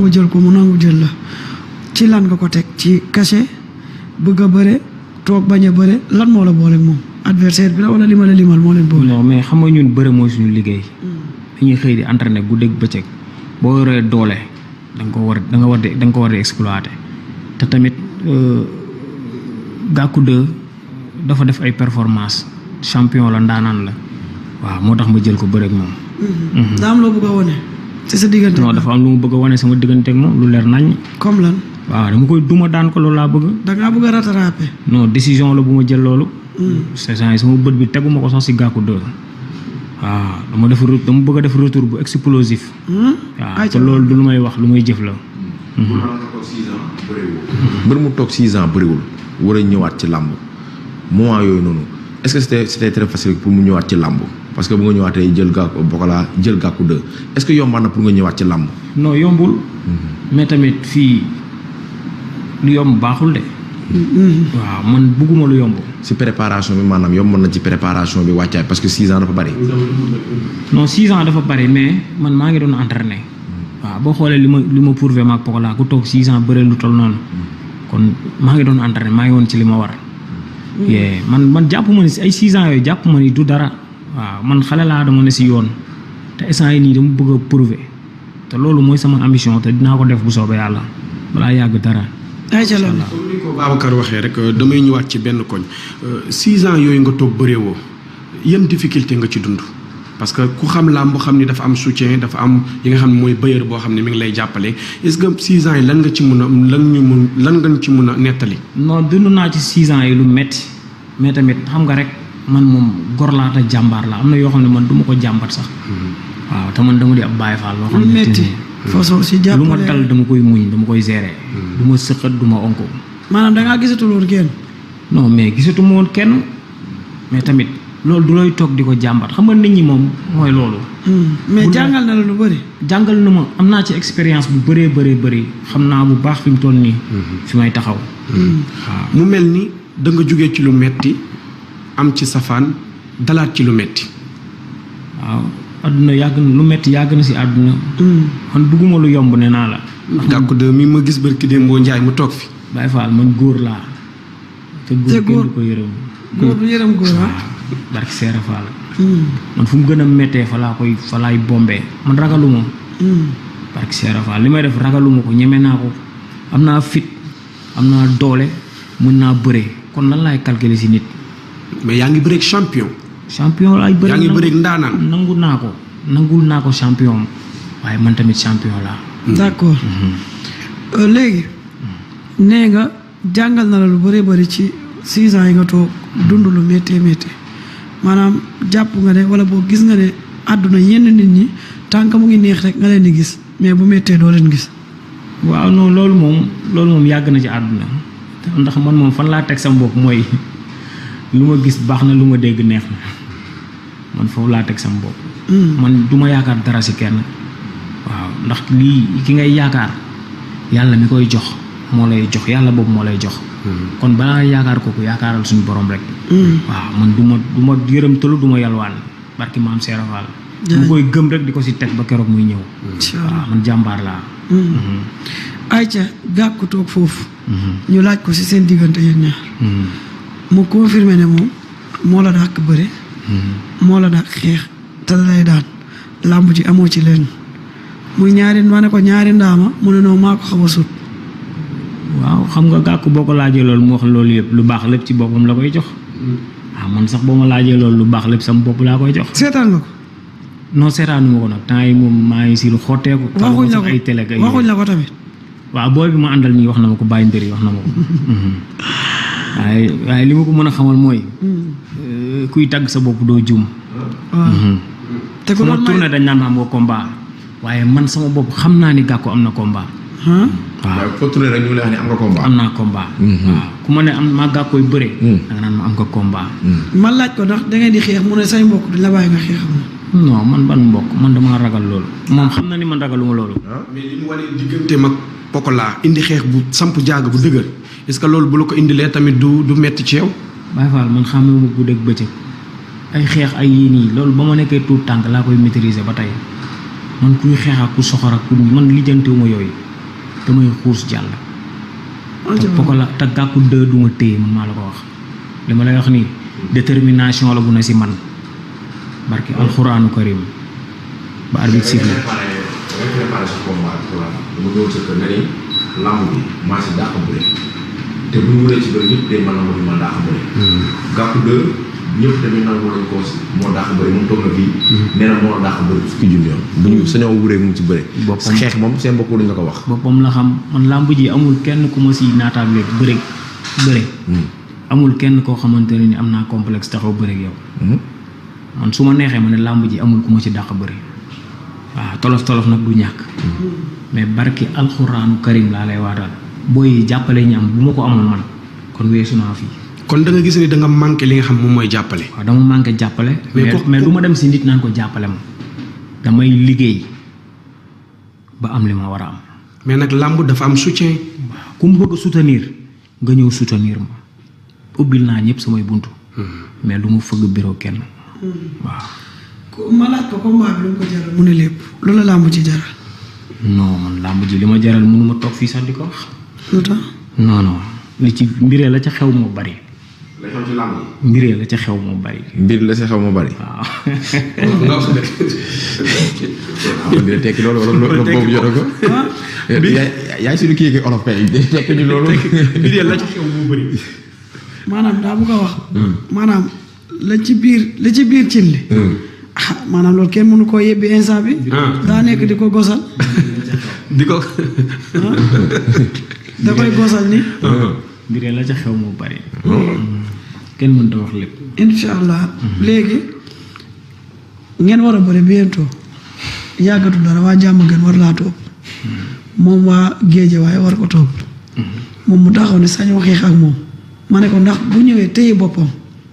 mu jël ko mu nangu jël la ci lan nga ko teg ci cachet bëgg a bëre toog bañ a bëre lan moo la boole moom adversaire bi la wala li ma la limal moo leen boole. non mais xam nga ñun bëre mooy suñu liggéey. dañuy xëy di entraîner guddeeg bëccëg boo yoree doole da nga ko war di exploiter te tamit Gackou 2 dafa def ay performance champion la ndaanaan la waaw moo tax ma jël ko bëre ak moom. daa am loo bëgg a wane ci sa diggante. non dafa am lu mu bëgg a wane sama diggante ak moom lu leer nañ. comme lan. waaw dama koy duma daan ko loolu laa bëgg. da ngaa bëgg a rattraper. non décision la bu ma jël loolu. c'est sama bët bi teguma ko sax si Gackou 2. waaw dama bëgg a def retour bu explosif. waaw te loolu du lu may wax lu may jëf la. mbër mu toog 6 ans bëriwul war a ñëwaat ci làmb moment yooyu noonu est-ce que c'était très facile pour mu ñëwaat ci làmb parce que bu nga ñëwaatee jël Gackou 2 est-ce que yombaat na pour nga ñëwaat ci làmb. non yombul. mais tamit fii lu yomb baaxul de. waaw man bugguma lu yomb. si préparation bi maanaam yomb na ci préparation bi wàccaay parce que 6 ans dafa bari. non 6 ans dafa bari mais man maa ngi doon entraîner. waaw boo xoolee li ma prouvé maag Pokola ku toog 6 ans bëree lu toll noonu kon maa ngi doon entraîner maa ngi woon ci li ma war. man jàpp ma ni si ay 6 ans yooyu jàpp ma ni du dara. waaw man xale laa dama ne si yoon te instant yi nii dama bëgg a prouver te loolu mooy sama ambition te dinaa ko def bu soobee yàlla balaa yàgg dara. ayca la comme ni ko Babacar waxee rek damay ñëwaat ci benn koñ 6 ans yooyu nga toog bëree woo yan difficulté nga ci dund. parce que ku xam làmb xam ni dafa am soutien dafa am yi nga xam ne mooy bailleur boo xam ne mi ngi lay jàppale est-ce que 6 ans yi lan nga ci mun a nettali. non dund naa ci 6 ans yi lu metti mais tamit xam nga rek man moom gor laa te jàmbaar la am na yoo xam ne man du ma ko jàmbat sax. waaw te man dama di ab Baay Faal loo xam ne metti façon si jàppale lu ma dal dama koy muñ dama koy gérer. du ma sëqat du ma onko. maanaam da ngaa gisatul woon kenn. non mais gisatu ma woon kenn mais tamit. loolu du looy toog di ko jàmbat xam nga nit ñi moom mooy loolu. mais jàngal na la lu bëri. jàngal na ma am naa ci expérience bu bëree xam naa bu baax fi mu toll nii. fi may taxaw. waaw mu mel ni da nga jógee ci lu metti am ci safaan dalaat ci lu metti. waaw adduna yàgg na lu metti yàgg na si àdduna. man bugguma lu yomb ne naa la. Gackou 2 mi ma gis barki Dembo Njaay mu toog fi. Baye Fall man góor laa. te góor kenn du ko yërëm. góor du yërëm góor barki Seera Fall man fu mu gën a méttee fa laay bombee man ragaluma barki Seera Fall li may def ragaluma ko ñeme naa ko am naa fit am naa doole mën naa bëre kon lan laay calculer si nit. mais yaa ngi bëreeg champion. champion laay bëre yaa ngi bëreeg ndaanaan. nangul naa ko champion waaye man tamit champion laa. d'accord léegi nee nga jàngal na la lu bëri ci 6 ans yi nga toog dund lu métti maanaam jàpp nga ne wala boo gis nga ne àdduna yenn nit ñi tànk mu ngi neex rek nga leen di gis mais bu méttee doo leen gis. waaw non loolu moom yàgg na ci àdduna ndax man moom fan laa teg sama bopp mooy lu ma gis baax na lu ma dégg neex na man foofu laa teg sama bopp. man du ma yaakaar dara si kenn. waaw ndax lii ki ngay yaakaar yàlla mi koy jox moo lay jox yàlla boobu moo lay jox. kon balaa yaakaar kooku yaakaaral suñu borom rek. waaw man du ma yërëmtalu du ma yalwaan barki maam Seera Fall. mu koy gëm rek di ko si teg ba keroog muy ñëw. waaw man jàmbaar laa. ayca Gackou toog foofu. ñu laaj ko si seen diggante yéen ñaar. mu confirmé ne moom moo la dàq bëre. moo la dàq xeex te da lay daan làmb ji amoo ci leen muy ma ne ko ñaari ndaama mu ne noonu maa ko xaw a sut. waaw xam nga Gackou boo ko laajee loolu mu wax loolu yëpp lu baax lépp ci boppam la koy jox. waaw man sax boo ma laajee loolu lu baax lépp sama bopp laa koy jox. seetaan nga ko. non seetaanu ma ko nag temps yi moom maa ngi si lu xotteeku. waxuñ la ko ay télé waxuñ la ko tamit. waaw booy bi ma àndal nii wax na ma ko bàyyi ndëri wax na ma ko. waaye li ma ko mën a xamal mooy. kuy tàgg sa bopp doo juum. waaw te ku doon tourné dañ naan am nga combat waaye man sama bopp xam naa ni Gackou am na combat. waaw foo tourné rek ñu lay wax ne am nga combat. am naa combat. waaw ku ma ne am maa Gackou koy bëree. da nga naan ma am nga combat. ma laaj ko ndax da ngay di xeex mu ne say mbokk duñ la bàyyi nga xeex. non man ban mbokk man damaa ragal loolu. moom xam na ni man ragaluma loolu. mais li mu wane digganteem ak Pokola indi xeex bu samp jaaga bu dëgër est-ce que loolu bu la ko indilee tamit du metti ci yow. Baye Fall man xamee ma guddeeg bëccëg ay xeex ay yii nii loolu ba ma nekkee tuut tànk laa koy maîtriser ba tey man kuy xeex ak ku soxor ak ku man lijjantiwuma yooyu damay xuus jàll. te Pokola te Gàkku 2 du ma téye man maa la ko wax li ma lay wax nii détermination la bu ne si man barki alxuraanu karim ba arbitre sifflé. préparé sa combat dama ñëw sa kër nga ni lamb bi maa si dàq bëre te bu ñu wëree ci bëri ñëpp day mën a ma dàq bëre. Gàkku 2 ñëpp tamit nangu nañ ko moo dàq bëri moom toog na fii. nee na moo dàq bëri fukki junni yoon. bu ñu sañoo wuree mu ci bëri. boppam xeex moom seen mbokk duñ la ko wax. boppam la xam man làmb ji amul kenn ku ma si naataable bëre. amul kenn koo xamante ne ni am naa complexe taxaw bëre ak yow. man su ma neexee ma ne làmb ji amul ku ma ci dàq bëri. waaw tolof nag du ñàkk. mais barki alxuraanu karim laa lay waatal booy jàppale ñi am bu ma ko amul man kon weesu naa fii. kon da nga gis ni da nga manqué li nga xam moom mooy jàppale. waaw dama manqué jàppale. mais du ma dem si nit naan ko jàppale ma. damay liggéey ba am li ma war a am. mais nag làmb dafa am soutien. waaw ku mu bëgg soutenir nga ñëw soutenir ma ubbil naa ñëpp samay buntu. mais du ma fëgg bureau kenn. waaw. ma laaj ko combat bi lu mu ko jaral mu ne lépp lu la làmb ci jaral. non man làmb ji li ma jaral mënu ma toog fii sax di ko wax. lu tax. non li ci mbiree la ca xew moo bari. la xew ci làmb yi. mbiree la ca xew moo bari. mbir la ca xew moo bari. waaw. nga wax dëgg. dina tekki loolu wala loolu boobu jot ko. yaay suñu kii ki olof kay tekki ñu loolu. mbiree la ca xew moo bari. maanaam daa bëgg a wax. maanaam la ci biir cin li. maanaam loolu kenn mënu koo yebbi instant bi. daa nekk di ko gosal. di ko. da koy gosal ni. mbiree la ca xew moo bari. kenn mënta wax lépp. incha allah léegi ngeen war a bëri bientôt yàggatul dara waa jàmm gën war laa topp moom waa géeje waaye war ko topp moom mu taxaw ne sañoo xeex ak moom ma ne ko ndax bu ñëwee téye boppam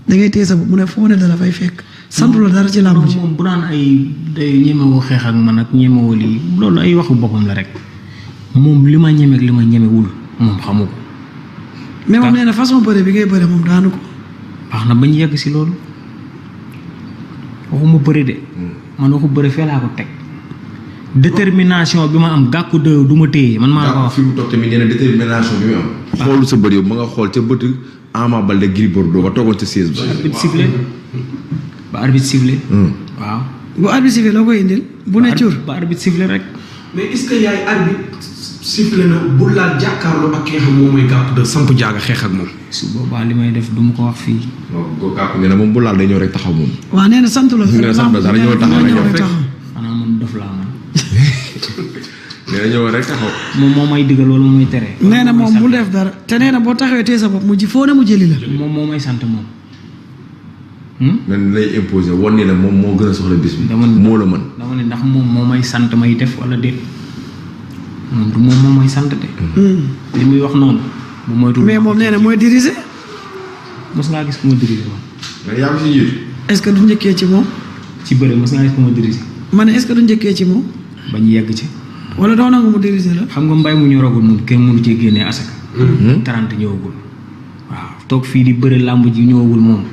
da ngay téye sa bopp mu ne foo ne dala fay fekk santu la dara ci làmb ji. moom bu naan ay day ñemewoo xeex ak man ak ñemewoo lii loolu ay waxu boppam la rek moom li ma ñeme ak li ma ñemewul moom xamu ko. mais moom nee na façon bëre bi ngay bëre moom daanu ko. baax na bañ yegg si loolu waxuma bëre de man waxu bëre fee laa ko teg détermination bi ma am Gàkku 2 du ma téye man maa la ko wax. fi mu toog tamit nee na détermination bi mu am. xoolu sa bët yow ma nga xool ca bët Ama Baldé Gris Bordeaux ba toogoon ca siège ba. ba arbitre sifflé. waaw. bu arbitre sifflé la koy indil. bu ne cur ba arbitre sifflé rek. mais est-ce que yaay arbitre sifflé na bu laal jàkkaarloo ak ki nga xam moom mooy Gàkku 2 samp jaaga xeex ak moom. su boobaa li may def du ma ko wax fii. waaw Gàkku nee na moom bu laal day ñëw rek taxaw moom. waaw nee na sant la. nee na sant la dara ñëw taxaw rek ñëw fekk. xanaa man dof laa man. nee na ñëw rek taxaw. moom moo may digal loolu moo may tere. nee na moom bu def dara te nee na boo taxawee tee sa bopp mu ji foo ne mu jëli la. moom moo may sant moom. man lay imposer wan ni la moom moo gën a soxla bis bi. moo la mën. dama ne ndax moom moo may sant may def wala déet moom du moom moo may sant de. li muy wax noonu. bu moytuwul mais moom nee na mooy diriger. mos ngaa gis ku ma diriger moom. mais yaa ngi si jiitu. est-ce que du njëkkee ci moom. ci bëre mos ngaa gis ku ma diriger. ma ne est-ce que du njëkkee ci moom. bañ yegg ci. wala doo nangu mu diriger la. xam nga mbay mu ñoragul moom kenn mënu cee génnee asaka. 30 ñëwagul. waaw toog fii di bëre làmb ji ñëwagul moom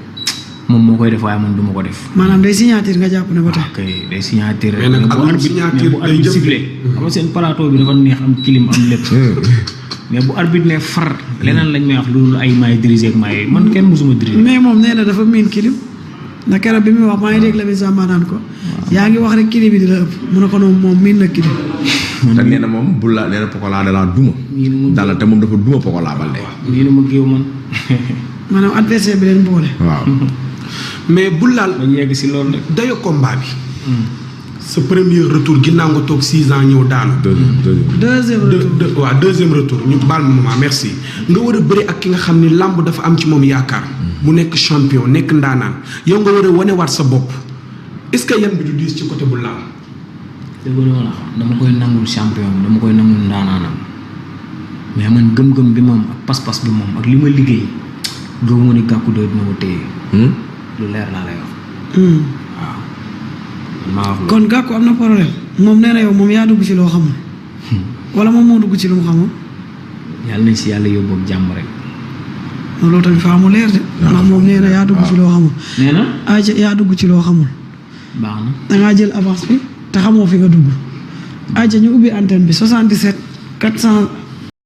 moo koy def waaye man du ma ko def. maanaam day signature nga jàpp ne ba tey. ok day signature. mais nag amul signature bu arbitre sifflé xam nga seen plateau bi dafa neex am clim am lépp. mais bu arbitre ne far leneen lañ may wax loolu ay maay diriger ak maay man kenn mosuma diriger. mais moom nee na dafa miin kilim na keroog bi muy wax maa ngi dégg la bi Samba naan ko. yaa ngi wax rek kilim bi di la ëpp mu ne ko noonu moom miin na kilim. te nee na moom bu la nee na Pokola da laa duma. dala te moom dafa duma Pokola Baldé. nii na ma géew man. maanaam adversaire bi leen boole. waaw. mais bu laal. bañ yegg si loolu rek. dayo combat bi. sa premier retour ginnaaw nga toog 6 ans ñëw daanu. deuxième retour waaw deuxième retour ñu baal ma maman merci. nga war a bëri ak ki nga xam ni làmb dafa am ci moom yaakaar. mu nekk champion nekk ndaanaan yow nga war a wanewaat sa bopp est-ce que yan bi du diis ci côté bu laal. dëgg la wala dama koy nangul champion dama koy nangul ndaanaanam mais man gëm-gëm bi moom ak pas-pas bi moom ak li ma liggéey gëmuma ni Gàkku 2 dina ma téye. lu leer laa lay wax. waaw. maa wax kon Gàkku am na problème moom nee na yow moom yaa dugg ci loo xamul. wala moom moo dugg ci lu mu xamul. yàlla nañ si yàlla yóbbu ak jàmm rek. loolu tamit faa mu leer de. ndax moom nee na yaa dugg ci loo xamul. nee na. ayca yaa dugg ci loo xamul. baax na. da ngaa jël avance bi te xamoo fi nga dugg. ayca ñu ubbi antenne bi 77 400